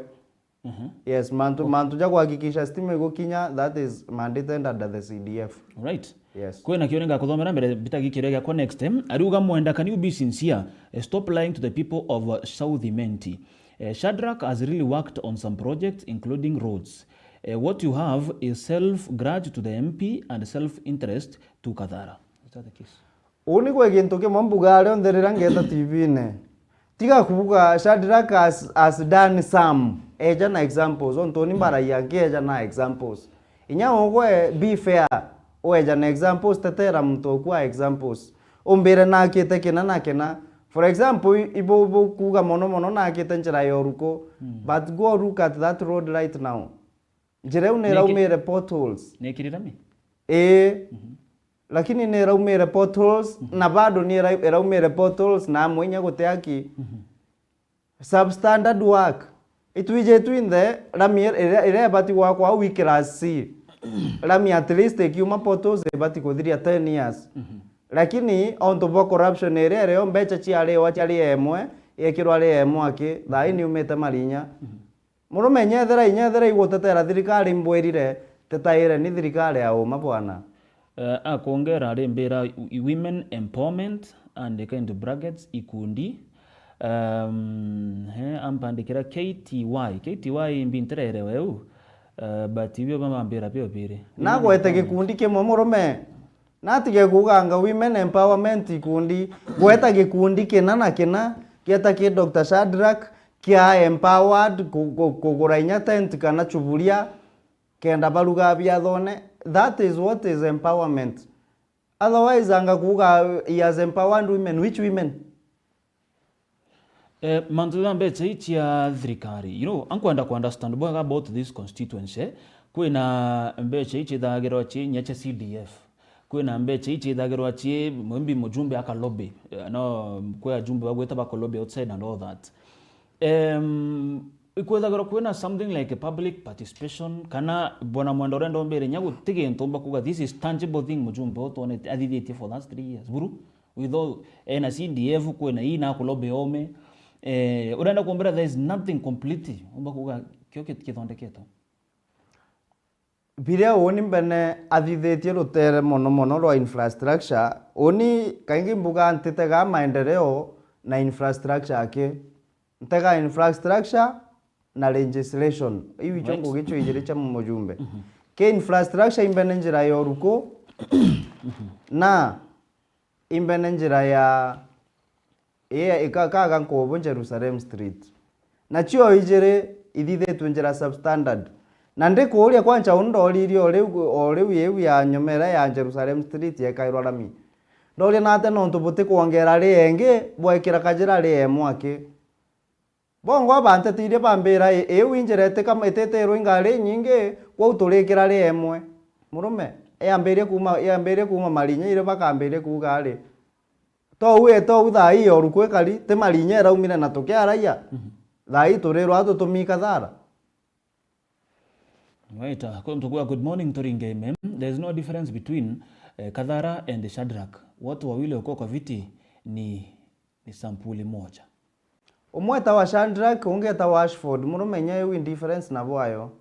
Mhm. Yes, mantu, mantu ja kuhakikisha stima igukinya, that is mandated under the C D F. Right. Yes. Kwina kio ningakuthomera mbere mbita gikiria giakwa next, eh? Ariuga, Mwenda, can you be sincere? Eh, stop lying to the people of, uh, South Imenti. Eh, Shadrack has really worked on some projects, including roads. Eh, what you have is self grudge to the M P and self interest to Kathara. Is that the case? Uu ni gwe gintu kimwe mbugaa rionthe riria ngeeta T V-ine. Tiga kuuga Shadrack has, has done some. Eja na examples. Ontu uni mbaragia nkieja na examples. Inya ugwe be fair. Ueja na examples, tetera muntu oku a examples. Umbire nakite kina na kina. For example, i-, ibu, bukuuga mono mono nakite njira ya uruku. Mm. But go look at that road right now. Njira iu ni iraumire potholes. Ni ikiri rami? Ii. Mhm. Lakini ni iraumire potholes, mhm, na bado ni ira-, iraumire potholes na amwe inya guti aki. Mhm. Substandard work. Itwiji twinthe, rami iria, iria ibati gwakwa au i class C. Rami at least ikiuma potholes ibati kuthiria ten years. Mhm. Lakini ontu bwa corruption iria irio, mbeca ciariwa ciari emwe, yekirwa ari emwe aki, thaa ii niumite marinya. Mhm. Murume, nyethera, nyethera igutetera thirikari, mbwirire, tetaire ni thirikari ya uma bwana. Eh, akwongera arimbira i-, women empowerment, andika into brackets, ikundi. Um, he, ampandikira K T Y. K T Y imbi ntirerewe u, eh, but ibio bamambira bio biri. Nagwete gikundi kimwe murume. Natige kuuganga women empowerment ikundi, gweta gikundi kina na kina, gieta ki Doctor Shadrack, kia empowered, ku-, ku-, kugura inya tent kana chuburia, kenda baruga biathone. That is what is empowerment. Otherwise, anga kuuga he has empowered women. Which women? Eh, mantu ja mbeca ii cia thirikari, you know, ankwenda ku understand bwega about this constituency. Kwina mbeca ii ciithagirwa ci inya cia C D F. Kwina mbeca ii ciithagirwa ci mwimbi mujumbe aka lobby. Eh, no, kwi ajumbe bagwita bako lobby outside and all that. Em, ikwithagirwa kwina something like a public participation, kana bwana Mwenda urenda umbire inya guti gintu umba kuuga this is tangible thing mujumbe uyu twonete athithitie for that three years. Buru? Without, ena C D F, kwina ii na kulobe ome. Eh, urenda kumbira there is nothing completely. Umba kuuga kio kit-, kithondeketwe. Biria uni mbene athithitie rutere mono mono rwa infrastructure, uni kaingi mbuga ntitega maendeleo na infrastructure aki. Ntega infrastructure na legislation. Iu icho, right, ngugi icio ijiri cia mujumbe. Mhm. Ki infrastructure imbene njira ya uruku, mhm, na imbene njira ya, ya, ika-, kaga nkubu Jerusalem Street. Nacio ijiri ithithitue njira substandard. Na ndikuuria kwancha uu ndoririe o riu, o riu iu ya nyomera ya Jerusalem Street yekairwa rami. Ndoria nate nontu butikwongera ria ingi, bwekira kajira ria imwe aki. Bongo abantetirie bambira, "I-, iu injira itika-, ititirwe ingari inyingi, kwou turikira ria imwe." Murume, yambirie kuuma, yambirie kuuma marinya iria bakambirie kuuga ari, "Tou, e, tou thaa ii oru kwikari, ti marinya iraumire na tukiaraia. Mhm. Thaa ii turirwa tutumii kathara." Right, uh, kuntu kwa good morning turinge ime. There is no difference between, eh, Kathara and Shadrack. Wote wawili wako kwa viti ni, ni sampuli moja. Umwe etawa Shadrack, ungi etawa Ashford. Murume inya iu indifference na bwayo.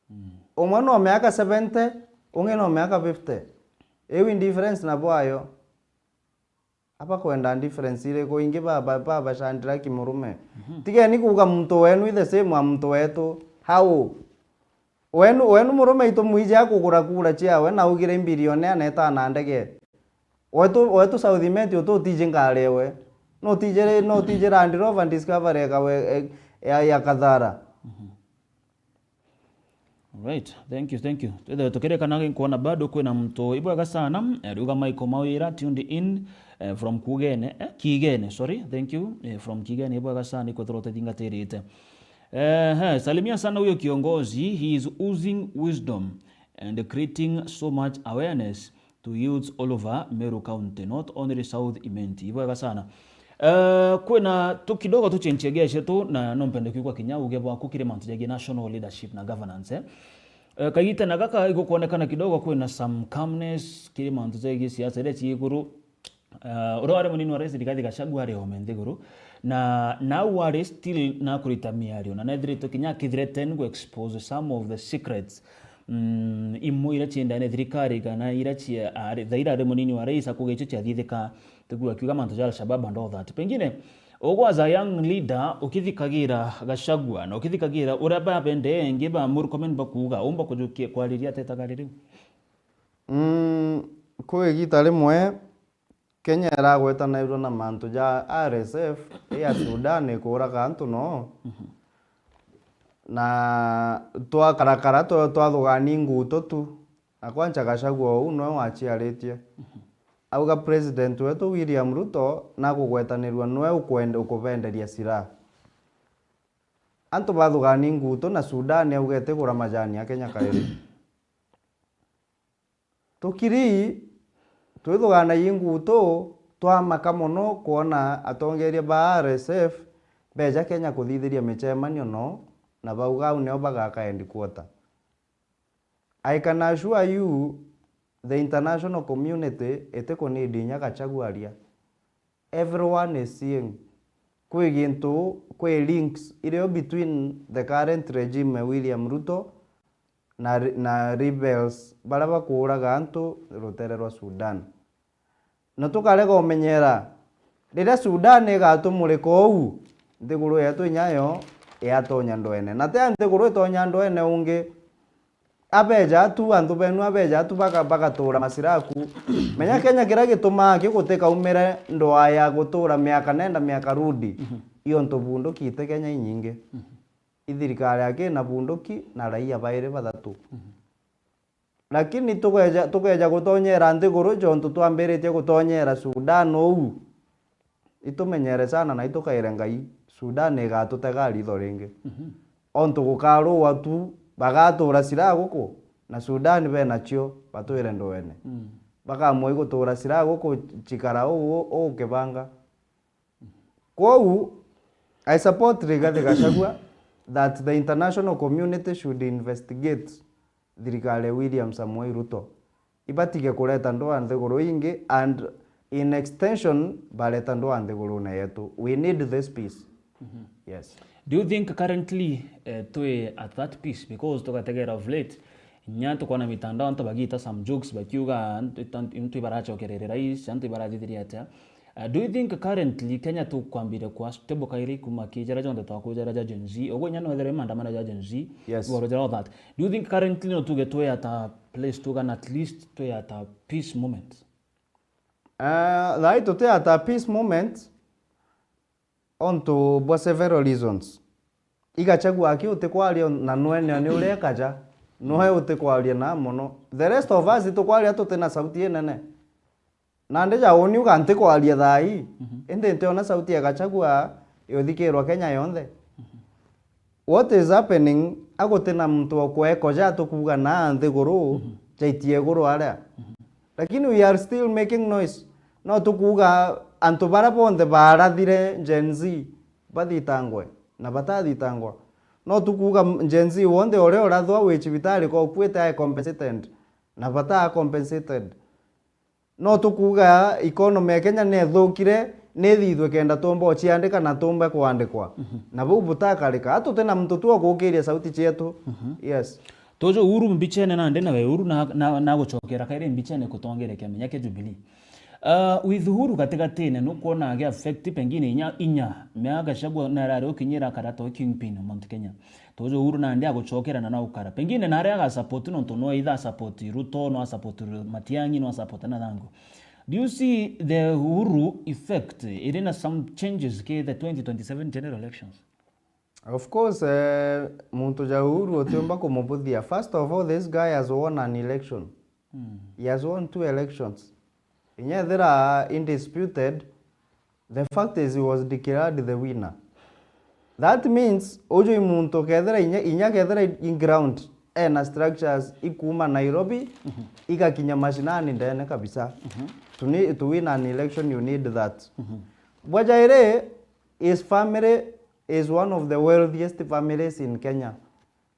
Mm. Umwe no miaka seventy, ungi no miaka fifty. Iu indifference na bwayo. Abakwenda difference iriku ingi baba, baba Shadrack Murume? Mhm. Tigeni kuuga muntu wenu i the same a muntu wetu. How? Wenu, wenu Murume itu mwiji akugura kura ciawe na augire i billionaire na etaa na ndege. Wetu, wetu South Imenti utu utiji ngari ewe. No utiji, no utiji Land Rover Discovery ekawe, e, ya, ya Kathara. Mhm. Alright, thank you, thank you. Twithirwe tukirikana nkuona bado kwina muntu ibwega sana, eh, riuga Michael Mawira tuned in, eh, from Kugene, eh, Kigene, sorry, thank you, eh, from Kigene, ibwega sana ikwithirwa tuthingatirite. Eh, eh, salimia sana huyo kiongozi, he is oozing wisdom and creating so much awareness to youths all over Meru County, not only South Imenti. Ibwega sana. Eh, kwina tu kidogo tuchenchie geche tu, na no mpende kwigua kinya uge bwaku kiri mantu jegii national leadership na governance, eh. Eh, kagita na gaka igukwonekana kidogo kwina some calmness kiri mantu jegii siasa iria cii iguru. Eh, uria wari munini wa rais Rigathi Gachagua ari ome nthiguru, na nau ari still nakurita miario, na nethiritwe kinya akithreaten gu expose some of the secrets, mm, imwe iria ciendane na thirikari, kana iria cia, ari, thaira ari munini wa rais akuga icio ciathithika, tiguo akiuga mantu ja Al-Shabaab and all that. Pengine, ugwe as a young leader, ukithikagira Gachagua, na ukithikagira uria babende engi ba Murkomen bakuuga, umba kujukia kwariria ateta gari riu? Mm, kwi igita rimwe, Kenya iragwetanirwe na mantu ja R S F, ya Sudan ikuuraga antu no. Mhm. Na twakarakara twa-, twathugani nguto tu. Na kwancha Gachagua uu nwe waciaritie. Mhm. Auga president wetu William Ruto nakugwetanirua nwe ukwende-, ukubenderia silaha. Antu bathugani nguto na Sudan auga itigura majani ya Kenya kairi. Tukiri twithuganai ngutu, twamaka mono kwona atongeria ba R S F beja Kenya kuthithiria micemanio no, na bauga au nio bagaka headquarter. I can assure you, the international community itikunidi inya Gachagua aria. Everyone is seeing. Kwi gintu, kwi links irio between the current regime ya William Ruto na, na rebels baria bakuuraga antu rutere rwa Sudan. Na tukarega umenyera, riria Sudan igatumurika uu, nthiguru yetu inyayo yatonya ndwene. Na ti a nthiguru itonya ndwene ungi, abeja tu, antu benu abeja tu baka-, bagatura masiraku. Menya Kenya kiria gitumaa kigutikaumire ndwaa ya gutura miaka nenda miaka rudi, mhm, iontu bunduki iti Kenya inyingi. Mhm. I thirikari aki na bunduki na raia bairi bathatu. Mhm. Lakini tukeja, tukeja gutonyera nthiguru jontu twambiritie gutonyera Sudan uu, itumenyere sana na itukaire Ngai, Sudan igatutega ritho ringi. Mhm. Ontu gukarua tu, bagatura silaha guku, na Sudan benacio, batwire ndwene. Mm. Bakamua igutura silaha guku, chikara uu, uu kibanga. Kwou, I support Rigathi Gachagua that the international community should investigate thirikari ya William Samoei Ruto. Ibatige kureta ndwaa nthiguru ingi and in extension bareta ndwaa nthigurune yetu. We need this peace. Mhm. Yes. Do you think currently, eh, twi at that peace? Because tugategera of late, nya tukwona mitandao antu bagiita some jokes bakiuga antu, antu, antu ibaracokerere rais, antu ibarajithiria atia. Uh, do you think currently Kenya tukwambire kwa stable kairi kuma ki jara jonthe twaku jara ja Gen Z? Ogo inya no ethire maandamano ja Gen Z, yes, igoro jara all that. Do you think currently no tuge twi at a place tuga na at least twi at a peace moment? Uh, thai tuti at a peace moment ontu bwa several reasons. I Gachagua aki utikwaria na nweneo ni uria ekaja. Noe utikwaria na mono. The rest of us itukwaria tutina sauti inene. Nandi ja uni uga ntikwaria thaa ii, Mhm. indi ntiona sauti ya Gachagua yuthikirwa Kenya yonthe. Mhm. What is happening? Agutina muntu wa kweko ja tukuuga na nthiguru, Mhm. jaitie iguru aria. Mhm. Lakini we are still making noise. No tukuuga antu baria bonthe baarathire Gen Z bathitangwe na batathitangwa. No tukuuga Gen Z wonthe uria urathwa wi cibitari kwa ukuite ae compensated na bataa compensated. No tukuuga economy ya Kenya ni ithukire, ni ithithwe kenda tumba uciandika na tumba kwandikwa. Mhm. Na bau butakarika. Atuti na muntu tu wa gukiria sauti cietu. Mhm. Yes. Tuju Uhuru mbichene nandi nawe Uhuru na, na, na guchokera kairi mbichene kutongere kia menya kia Jubilee. Uh, with Uhuru gatigatine nukwona agi affect pengine inya, inya miaka Gachagua narari ukinyira karata o kingpin Mount Kenya. Tuju Uhuru nandi aguchokera na naukara. Pengine nari aga support nontu no either a support Ruto, no a support Ru-, Matiang'i, no a support Nathangu. Do you see the Uhuru effect iri na some changes ki the twenty twenty-seven general elections? Of course, eh, muntu ja Uhuru utiumba kumubuthia. First of all, this guy has won an election. Hmm. He has won two elections. Inya ethira indisputed, the fact is he was declared the winner. That means, uju i muntu kethira inya, inya kethira in ground, ena structures ikuma Nairobi, Mhm. igakinya mashinani ndene kabisa. Mhm. To ne-, to win an election, you need that. Mhm. Bwa jairi, his family is one of the wealthiest families in Kenya.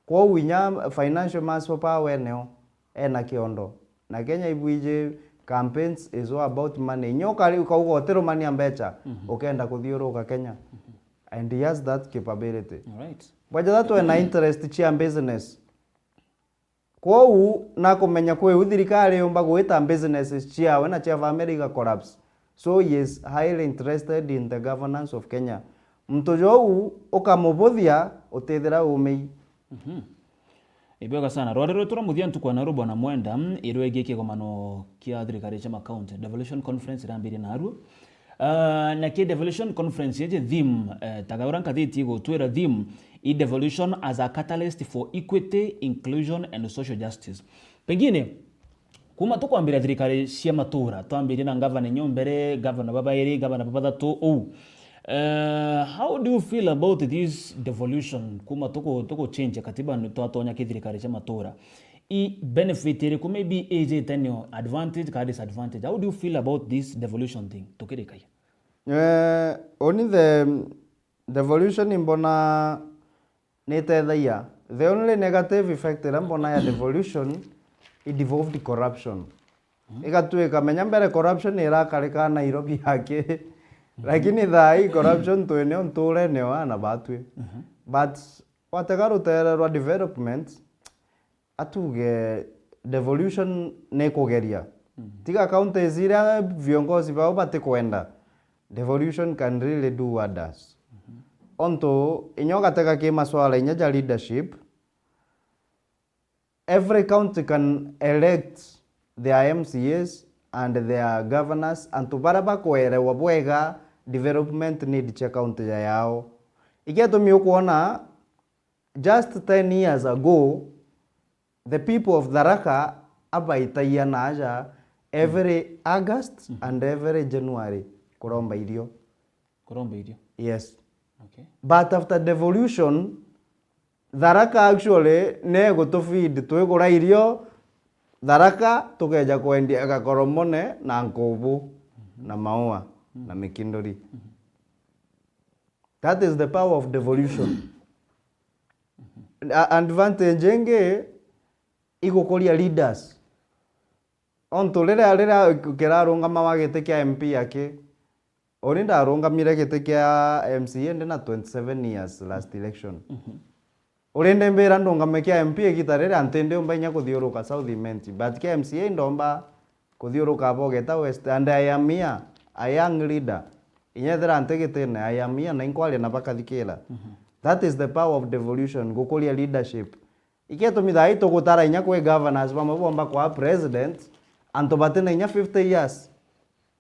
Kwou inya financial muscle power eneo, ena kiondo. Na Kenya ibwiji campaigns is all about money. Inya ukari-, ukauga utirumania mbecha, Mhm. ukenda kuthiuruka Kenya. Mhm. And he has that capability. All right. Bwa jatha twena interest cia business. Kwou nakumenya kwi u thirikari yumba gwita businesses ciawe na cia family iga collapse. So he is highly interested in the governance of Kenya. Muntu jou ukamubuthia utithira umei. Mhm. Ibwega sana. Rwari rwetu rwa muthia ntuku ya naru bwana Mwenda, mm, irwegie kigomano kia thirikari cia makaunti. Devolution Conference irambirie naruo. Ah, na ki Devolution Conference yeje theme, eh, taga uria nkathiti igutwira theme, i devolution as a catalyst for equity, inclusion and social justice. Pengine, kuma tukwambira thirikari cia matura, twambirie na ngavana inya mbere, ngavana babairi, ngavana babathatu, uu. Eh, how do you feel about this devolution? Kuma tuku-, tuku change katiba ni twatonya ki thirikari cia matura. I benefit iriku maybe ijite nio advantage kana disadvantage? How do you feel about this devolution thing? Tukirikagia. Eh, uni the devolution imbona nitethagia. The only negative effect iria mbona ya devolution, i devolved corruption. Mhm. Igatuika, menya mbere corruption irakarika Nairobi yake. Mhm. Lakini thaa hii corruption twinio nturene o ana batwi. Mhm. But watega rutere rwa development, atuge devolution ni kugeria. Mhm. Tiga counties iria viongozi bao batikwenda, devolution can really do wonders. Mhm. Ontu inya ugatega ki maswala inya ja leadership, every county can elect their M C As and their governors, antu baria bakwerewa bwega development need cia county ya yao. Igiatumi ukwona just ten years ago, the people of Tharaka abaitagia na aja every August, mhm, and every January kuromba irio. Kuromba irio? Yes. Okay. But after devolution, Tharaka actually negutufeed twigura irio Tharaka, tukeja kwendia Gakoromone na Nkubu, mhm, na Maua, mhm, na Mikinduri. Mhm. That is the power of devolution. A-, advantage ingi igukuria leaders. Ontu riria, riria kirarungama wa giti kia M P aki, uni ndarungamire giti kia M C A ndi na twenty-seven years last election. Mhm. Uri ndimbira ndungame kia M P igita riria nti ndiumba inya kuthiuruka South Imenti, but kia M C A ndomba kuthiuruka Bogeta West, and I am here, a young leader. Inya ethira nti gitine, I am here, na inkwaria na bakathikira. Mhm. That is the power of devolution, gukuria leadership. Iketumi thaa ii tugutara inya kwi governors bamwe bomba kwa president, antu batina inya fifty years.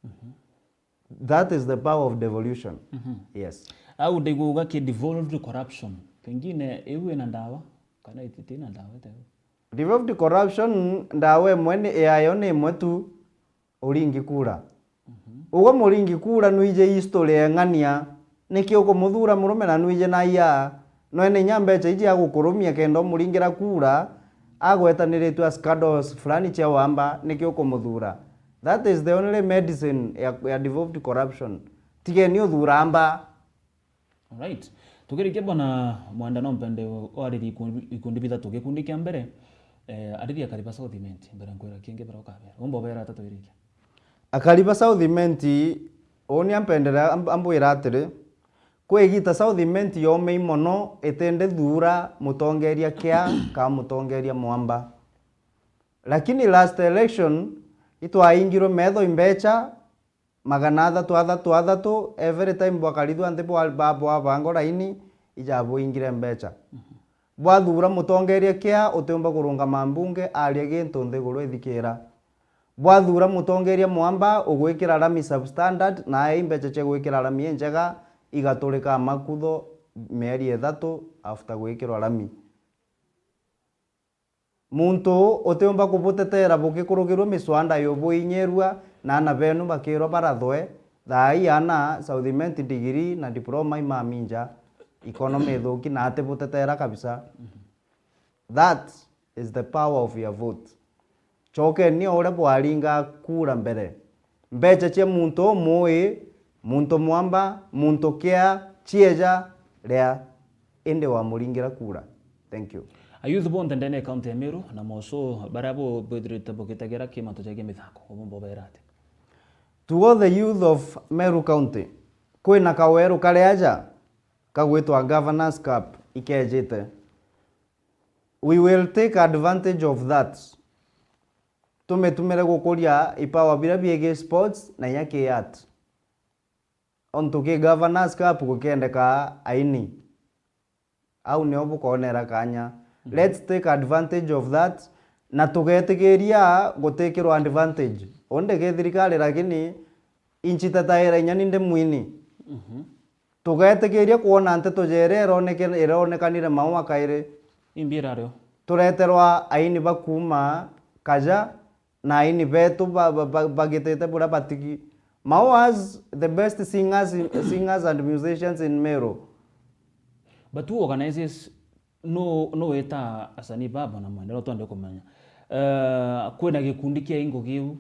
Mhm. That is the power of devolution. Mhm. Yes. Au ndiguga ki devolved corruption. Pengine iu ina ndawa, kana iti-, itina ndawa, ite iu? Devolved corruption, ndawa imwe ni, yayo ni imwe tu, uringi kura. Ugwe muringi kura nwiji history ya eng'ania, niki ukumuthura murume na nwiji na ia? Nwene inya mbecha iji agukurumia kenda umuringira kura, agwetaniritue a scandals fulani cia wamba, niki ukumuthura? That is the only medicine ya, ya devolved corruption. Tigeni uthura amba. Alright. Tukirikia bwana Mwenda, no mpende waririe ikundi, ikundi bithatu. Gikundi kia mbere, eh, ariria akari ba South Imenti, mbere nkwira kingi mbere ukabera. Umba ubera atatu irikia. Akari ba South Imenti, uni ampendera amb-, ambwira atiri, kwi igita South Imenti yomei mono, itindi thura mutongeria kia ka mutongeria mwamba. Lakini last election, itwaingirwe metho imbecha, magana athatu, athatu, athatu, every time bwakarithua nthi bwa-, ba-, bwabangwa raini, ijabuingire mbecha. Bwathura mutongeria kia utiumba kurungama mbunge aria gintu nthiguru ithikira. Bwathura mutongeria mwamba ugwikira rami substandard, na ai mbecha cia gwikira rami injega igaturika makutho mieri ithatu after gwikirwa rami. Muntu uu utiumba kubutetera bugikurukirua miswanda yubuinyirua, na aana benu bakirwa barathwe. Thaa ii aana South Imenti degree na diploma imaminja, economy ithuki na atibutetera kabisa. That is the power of your vote. Cokeni o uria bwaringa kura mbere. Mbecha cia muntu umui, muntu mwamba, muntu kia, cieja, ria, indi wamuringira kura. Thank you. A youth bonthe ndene ya county ya Meru na moso baria bo bwithirite bugitagira kimanto kia mithako, ubumba ubera ati? To all the youth of Meru County, kwina kaweru kari aja kagwitwa Governor's Cup ikejite. We will take advantage of that. Tumitumire gukuria ipawa biria biigi sports na inya ki art. Ontu ki Governor's Cup gukiendeka aini. Au nio bukonera kanya. Let's take advantage of that. Na tugetikiria gutikirwa advantage. Undi ki thirikari, lakini inchitetaira inya ni ndi mwini. Tugetikiria kwona nteto jere ironeke-, ironekanire Maua kairi. Imbi irario. Tureterwa aini ba kuuma kaja na aini betu ba-, ba-, ba-, bagitite buria batigi. Maua has the best singers, in, singers and musicians in Meru. But who organizes, no, no weta asanii baba na Mwenda, no twende kumenya. Eh, kwina gikundi kia ingo kiu,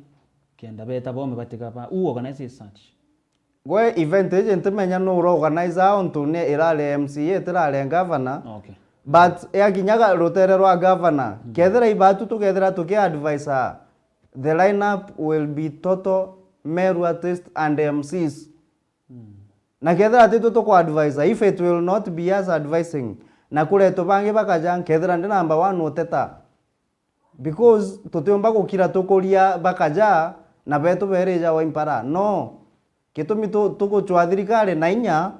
kenda beta bome batiga ba, who organizes such? Gwe event iji ntimenya nu ura organize, ontu ni irari M C A, itirari governor. Okay. But yakinyaga rutere rwa governor, kethira ibatu tukethira tuki advise, the lineup will be total Meru artists and M Cs. Na kethira titwe tuku advise, if it will not be us advising, na kuretwe bangi bakaja, nkethira ndi number one uteta. Because tutiumba gukira tukuria bakaja na betu berija wa impara. No. Gitumi tu-, tugucwa thirikari na inya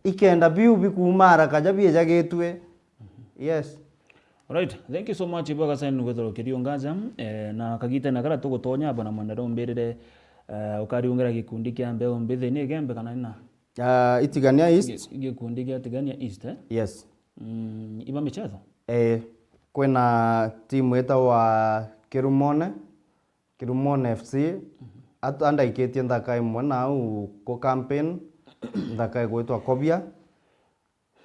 ikenda biu bikuuma haraka ja biejagitue. Yes. Alright, thank you so much, ibwega sana ni gwithirwa ukiriungaja, eh, na kagitene karia tugutonya, bwana Mwenda, rumbirire, eh, ukariungira gikundi kia Mbeu Mbithi ni Igembe kana ina? Ah, Itigania East. Gi-, gikundi gia Tigania East, eh? Yes. Mm, iba michezo? Eh, kwina timu itawa Kirumone, Kirumone F C. At-, andaikitie nthaka imwe nau ku campaign, nthaka igwitwa Kobia.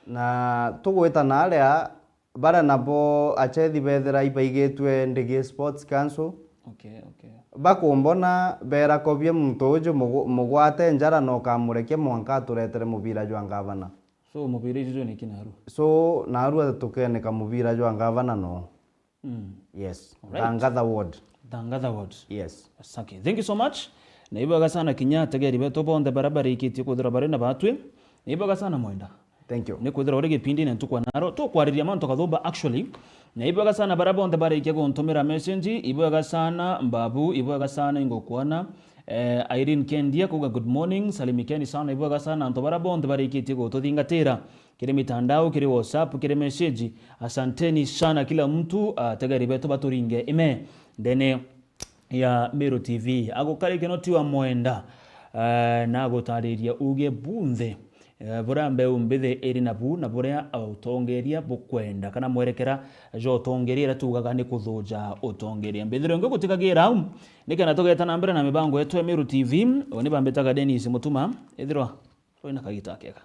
Na tugwita na aria, baria nabo achethi bethira ibaigitwe Ndigi Sports Council. Okay, okay. Bakumbona, bera Kobia muntu uju mugu-, mugwate njara na ukamurekia mwanka aturetere mubira jwa ngavana. So, mubira icio jwoneki naru? So, naru tukeneka mubira jwa ngavana no. Mm. Yes. Alright. Thangatha Ward. Thangatha Ward. Yes. Asake. Thank you so much. Na ibwega sana kinya ategeri betu bonthe baria barikitie kwithirwa bari na batwi. Na ibwega sana Mwenda. Thank you. Ni kwithirwa uri gipindine ntuku ya naro. Tukwariria mantu kathumba actually. Na ibwega sana baria bonthe barikia guntumira message. Ibwega sana Mbabu, ibwega sana Ingokuona. Eh, Irene Kendia kuga good morning, salimikeni sana, ibwega sana antu baria bonthe barikitie gututhingatira kiri mitandao, kiri WhatsApp, kiri message. Asanteni sana kila mtu, ah, tegeri betu baturinge ime ndene ya Meru T V. Agukarike no tiwa Mwenda, eh, na agutariria uge bunthe eh, buria mbeu mbithi iri nabu, na buria utongeria bukwenda, kana mwerekera jwa utongeria iria tuugaga ni kuthuja utongeria. Mbithiro ingi gutigagira au, nikenda tugeta na mbere na mibango yetu ya Meru T V. Uni bambitaga Dennis Mutuma, ithirwa turi na kagita kega.